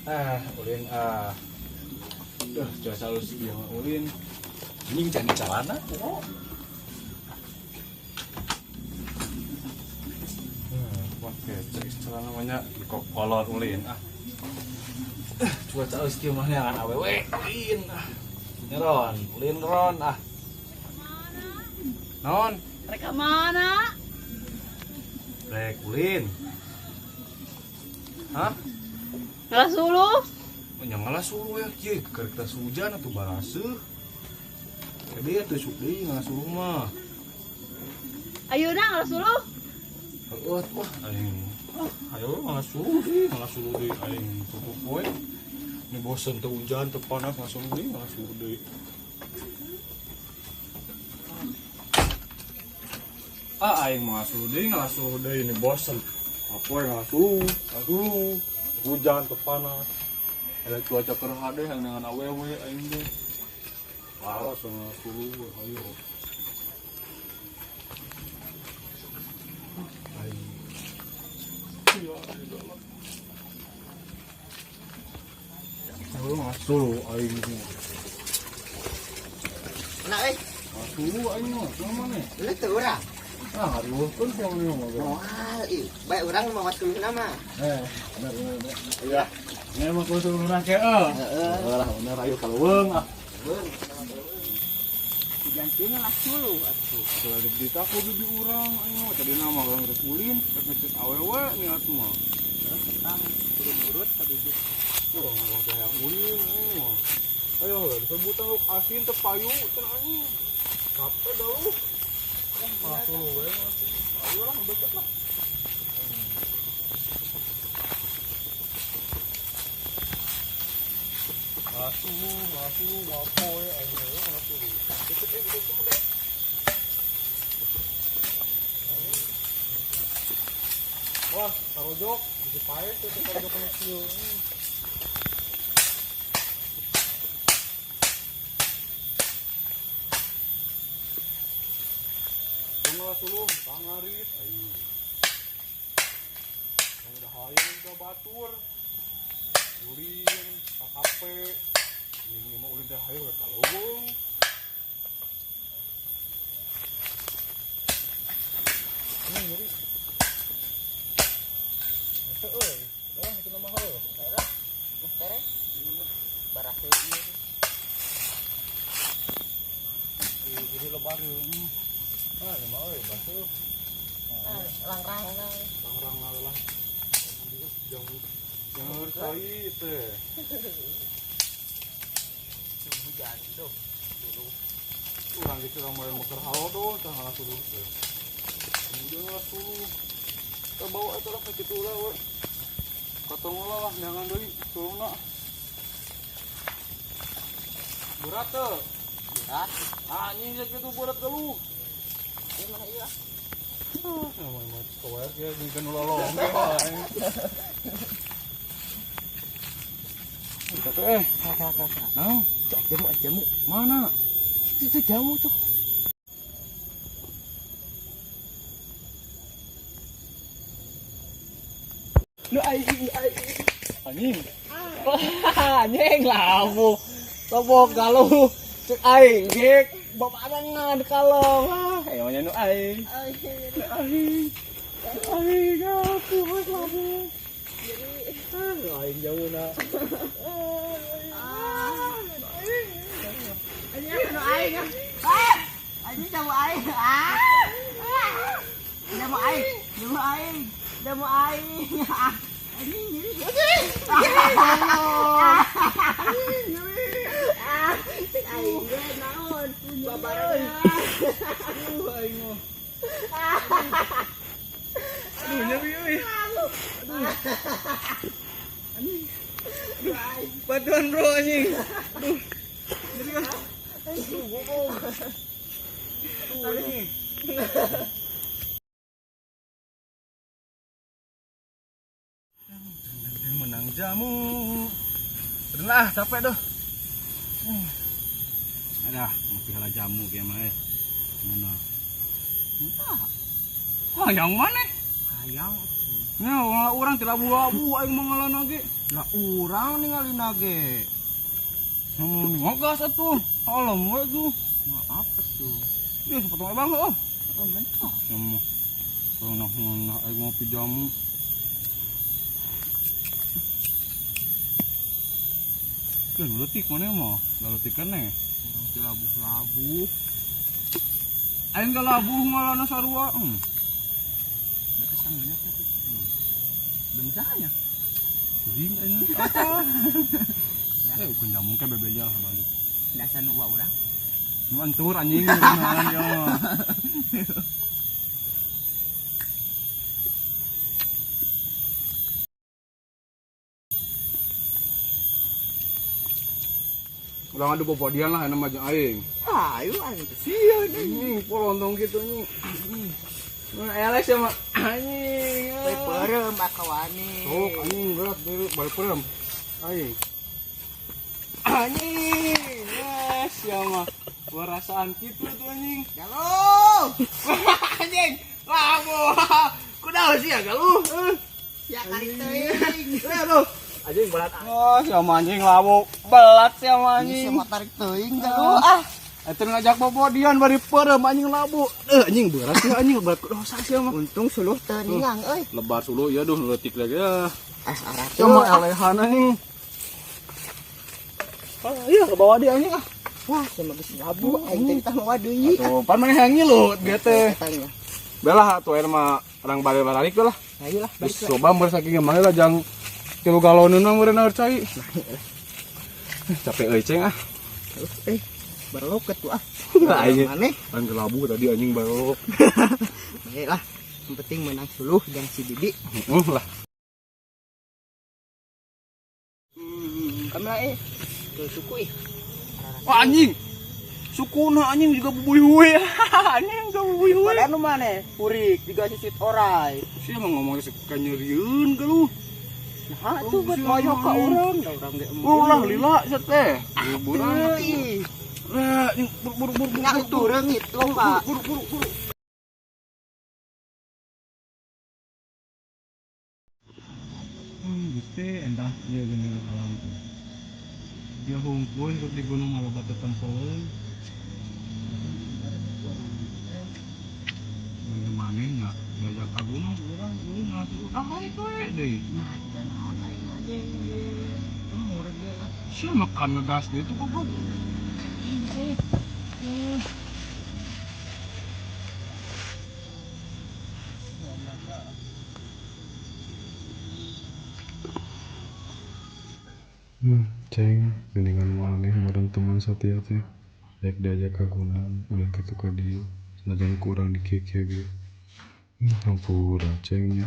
Ah, ulin ah. Duh, cuaca halus ieu mah ulin. Anjing can calana kok. Pakai cek celana banyak di kolor ulin ah. Cuaca halus kieu mah neangan awewe ulin ah. Nyeron, ulin ron ah. Naon? Rek mana? Rek ulin. Hah? Ngalah suluh? Nya ngalah suluh ya kieu keur kita hujan atuh baraseuh. Jadi atuh sok deui ngalah suluh mah. Ayeuna ngalah suluh? Heueuh wah aing. Ah, ayo ngalah suluh deui aing cukup poe. Ini bosen teu hujan teu panas ngalah suluh deui, ngalah suluh deui. Ah aing mah ngalah suluh deui ini bosen. Apa ngalah suluh, ngalah suluh. Hujan teu panas. Ada cuaca keur hade yang dengan awewe aing teh. Malas ngalah suluh ayo. Aing. Iya, ayo ngalah suluh aing teh. Enak euy. Ngalah suluh aing mah, kumaha maneh? Lu teu urang. Ah, ngaruhkeun ku maneh mah. Moal ih, bae urang mawa suluhna mah. Bener bener. Iya. Ini mah kudu suluhna ke euy. Heeh. Lah bener ayo kaleuweung ah. Leuweung. Hujan teu ngalah suluh atuh. Atuh ada berita ku bibi urang aing mah tadina mah urang rek ulin, rek ngecet awewe niat mah. Heeh, ketang kudu nurut ka bibi. Oh, ngalah teh yang ulin aing mah. Ayo disebutan lu asin teu payu cenah anjing. Capek galuh. Ngalah suluh we. Ayo lah deket lah. Ngalah suluh, wapoe aing ngalah suluh. Deket deket deket. Wah, tarojok, bisa paes tuh tarojok kena kieu. Ngalah suluh, pangarit aing. Yang udah hayang ke batur. Ulin, ka kafe. Ini mah ulin teh hayang ka leuweung. Ini nyeri. Eta euy, lah itu nama heuh. Bae lah. Meh tere. Baraseuh ieu. Ih, jadi lebar ieu. Ah, ini mah euy, baseuh. Ah, langrangna. Langrangna lah. Jamu jangan kai teh. Hujan tuh. Dulu. Urang gitu urang mulai muter halo doh, tah ngalah suluh teh. Kemudian ngalah suluh. Kita bawa eta lah kitu lah we. Katong lah neangan deui suluhna. Berat teu? Berat. Anjing sakitu berat geluh. Ieu mah ieu. Ah, namanya mah kower ya jeung kan lolong ge aing. Kata Kak. Naon? Cek jamu, jamu. Mana? Itu jamu tuh. Nu aing aing. Anjing. Anjing labu. Tobok galuh. Cek aing gek babarengan kalong. Ah, emangnya nu aing. Nu aing. Aing aku labu. Ah, aing jauhna. Anjing nu aing. Ah! Anjing jamu aing. Ah! Jamu aing, jamu aing, jamu aing. Ah! Anjing nyeri. Ah, cek aing ge naon? Babarengan. Aduh aing mah. Aduh nyeri euy. Aduh. Aduh. Bantuan bro anjing. Aduh. Nyeri ah. Aduh bokong. Aduh anjing. Menang jamu. Udah lah, capek doh. Ada, mau pihala jamu kieu mah eh. Mana? Entah. Oh, yang mana? Hayang. Nya urang teu labu-labu aing mah ngalana ge. Lah urang ningalina ge. Ngogas atuh. Alam we tuh. Nah, apa tuh? Ya sepotong abang heuh. Oh, mentok. Jamu. Nah, aing ngopi jamu. Kan leutik mana mah? Leutik keneh. Urang teu labuh-labuh. Aing ge labuh ngalana sarua. Berarti sanggeunya teh. Demi sahanya. Teuing aing apa? Bukan jamu ke bebeja lah balik. Dasar nu urang. Nu antur anjing beneran ya. Ulah ngadu bobodian lah nama jeung aing. Ayo aing teh sieun anjing polontong kitu anjing. Nah, elek sama anjing. Bae peureum akawani. Sok anjing berat bae peureum. Aing. Anjing, yes, ya mah perasaan gitu tuh anjing. Galuh. Anjing, labu. Kudaon sih ya galuh? Ya kali teuing. Aduh. Anjing berat. Oh, sama anjing labu. Belat sama anjing. Sama tarik teuing galuh ah. Eta ngajak bobodian bari peureum anjing labu. Anjing berat sih anjing berat dosa sih mah. Untung suluh teu ningang euy. Lebar suluh ya duh leutik lagi ya. Ah, arah. Sama elehan anjing. Oh, iya ke bawah dia anjing ah. Wah, sama geus labu aing teh ditah mawa deui. Atuh, pan maneh hayang ngilut ge teh. Belah atuh ayeuna mah urang bari balik lah. Ayo lah, balik. Geus loba meureun saking mah lah jang 3 galoneuna meureun air cai. Capek euy ceng ah. Barloket tuh ah. Aing maneh. Pan labu tadi anjing barlok. Baiklah, yang penting menang suluh dan si Bibi. Heeh lah. Kami lah ke suku ih. Wah anjing. Sukuna anjing juga bubuy-buy. Anjing juga bubuy-buy. Padahal nu maneh purik juga sisit orai. Sia mah ngomong suka nyerieun ke lu. Nah, atuh buat moyok ka urang, da urang ge Ulah lila sia teh. Buburan. Ih. Lah, anjing buru buru buru. Nyak tuh reungit lomba. Buru buru buru. Gusti endah ieu geuning alam. Dia hungkul hidup di gunung maloba tetempoeun. Bagaimana nya diajak ka gunung urang gunung ah itu we deui. Sia makan ngegas deui tuh goblok. Ceng, geningan maneh meureun teman satia teh. Daek diajak ka gunung, ulah kitu ka dieu. Sanajan ku urang dikieu-kieu ge. Hampura ceng nya.